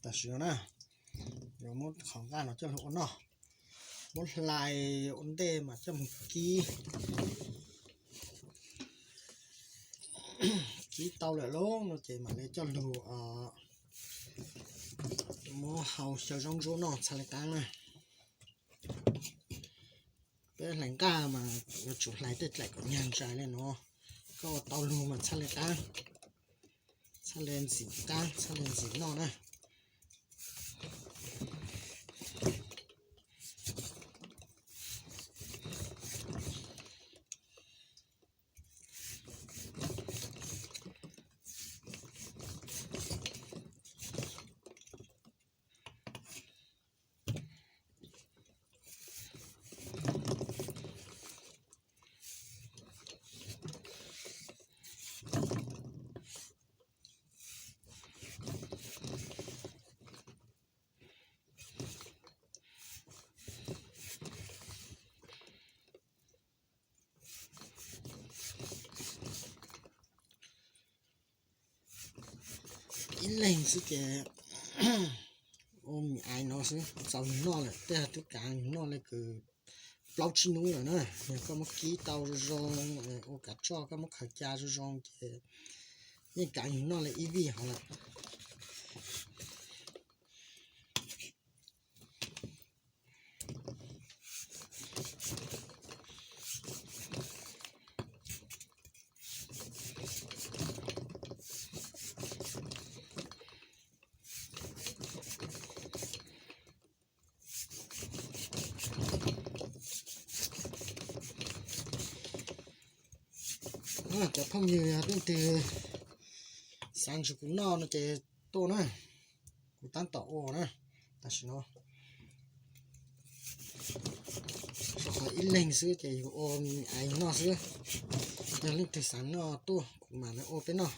Tam sim no na, yuav muab qhov nqaj no coj lug ua noj, muab hlais ua ntej mas coj mus kib. Kib tau lawm lauj no ces mam li coj lug muab hau xyaw zaub ntsuab noj txhaj le qaab na. Peb hlais nqaj mas yuav tsum hlais tej dlaim kom nyag ntsais le no, koj ua tau lug mas txhaj le qaab, txhaj le ntxim qaab, txhaj le ntxim noj na. Ib leeg xwb ces ua me ais no xwb txaus yug noj lawm. Tej tub kaav yug noj le kws plaub tsib nub lawm na. Yog koj muab kib tau zoo zoo, ua kav tsoj koj muab khaws ca zoo zoo ces yeej kaav yug noj le ib vij hov lawm. Cov phooj ywg yog leej twg xav nrug kuv noj no ces tuaj na, kuv tab tom ua na. Tam sim no rau qhov ib leeg xwb ces yus ua me ais noj xwb. Yog leej twg xav noj tuaj kuv mam li ua peb noj.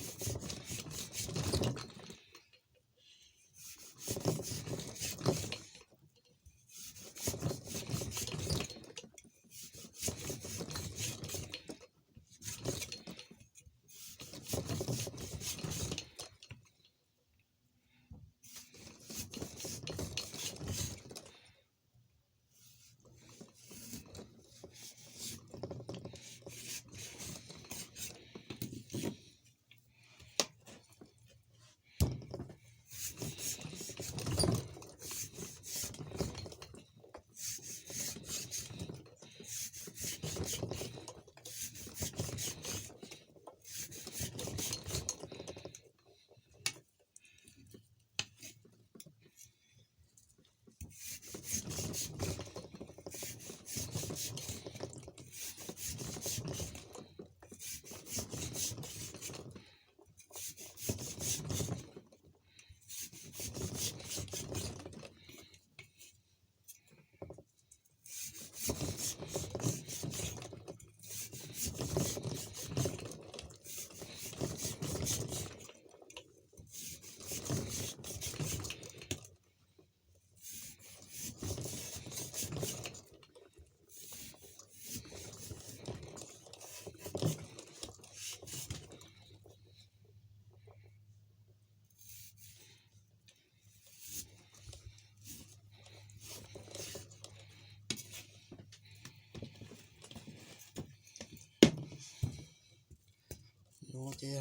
No ces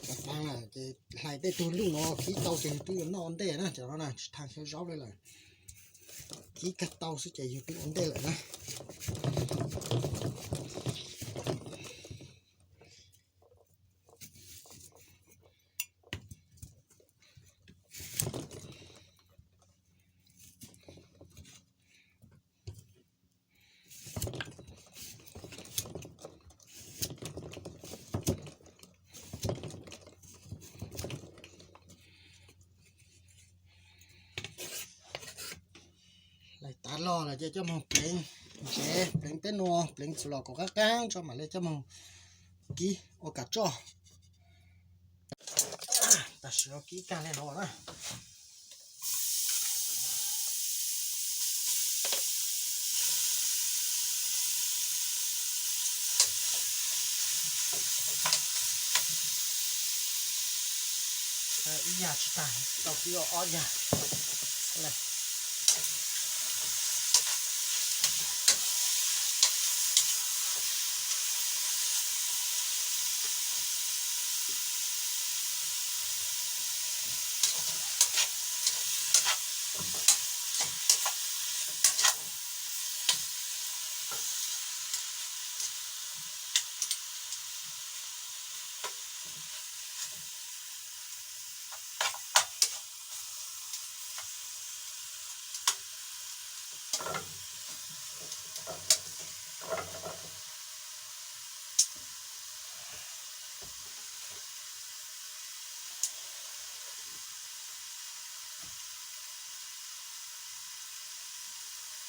tas tas lawm ces hlais tej tug luj no kib tau ces yus twb yuav noj ua ntej na. Cov no na tsis thaam xyaw zaub li lawm, kib kag tau xwb ces yus twb ua ntej lawm na. Hlais tas lawm ces coj moog pleev ntsev, pleev peb nua, pleev txug los kom qaab qaab tso mam li coj moog kib ua kav tsoj. Tam sim no kib kag li no na. Ib yag tsis tag, tau kib ob yag.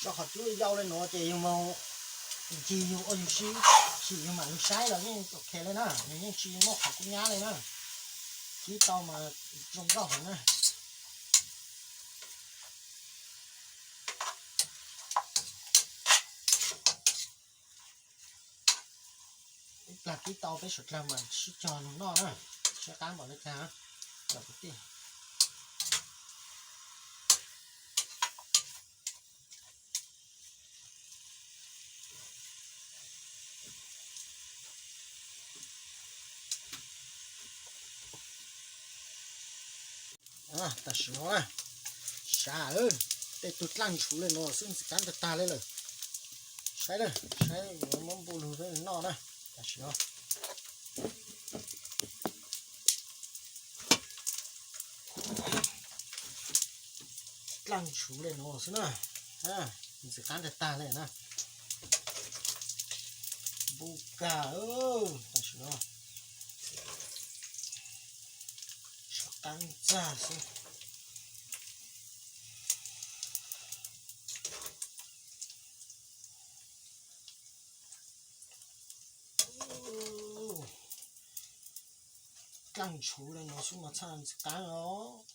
Tso qhov cub yau li no ces yus mus ncig yus ua yus si, sim yus mam li saib los yeej ok li na, nws yeej tsis muaj qhov kub nyab li na. Kib tau mas zoo nkauj heev na. Ib plag kib tau peb suav dlawg mas sib cog noj na, siab qab npaum li cas los kwv tij. Tam sim no na, sav, tej tug dlaaj ntshuv li no xwb ntxim qab tag tag li lawm. Saib, saib muab npu lug noj na. Tam sim no dlaaj ntshuv li no xwb na, ntxim qab tag tag li na. Npu kag, tam sim no sab qab txag xwb. Dlaaj ntshuv li no xwb mas txhaj ntxim qab os.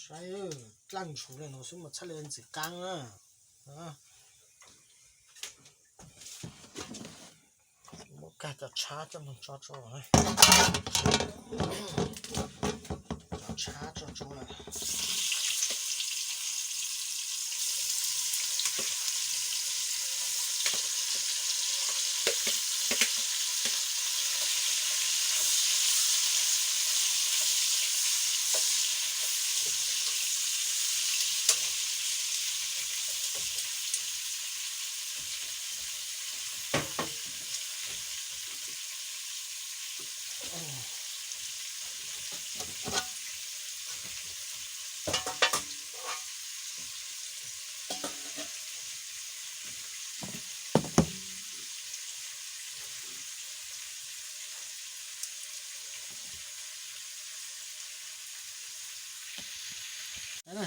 Saib, dlaaj ntshuv li no xwb mas txhaj li ntxim qab na. Muab kag cov tshab coj mus tso tso, cov tshab tso tso lawm.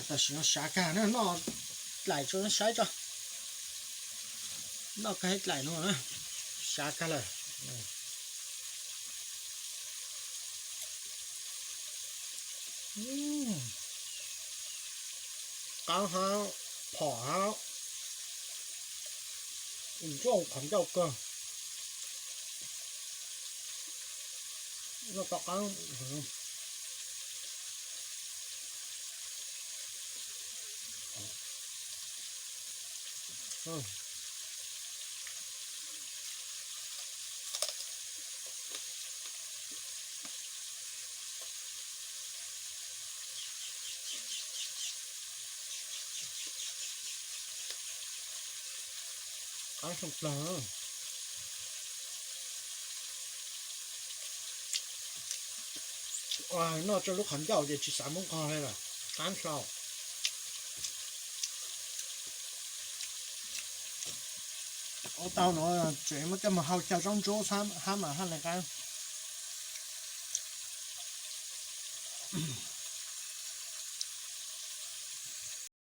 Tam sim no sav kag na, noj dlaim tso saib tso. Noj kag ib dlaim no na, sav kag lawm. Qaab hab, phom hab, zoo qhov ncauj kawg. Noj tau qaab. Qaab tshaj plawg. Noj tsau lub qhov ncauj ces tsis xav muab nqog li lawm, qaab dlhau. Ua tau no tseem muab coj mus hau xyaw zaub ntsuab hab mas haj li qaab.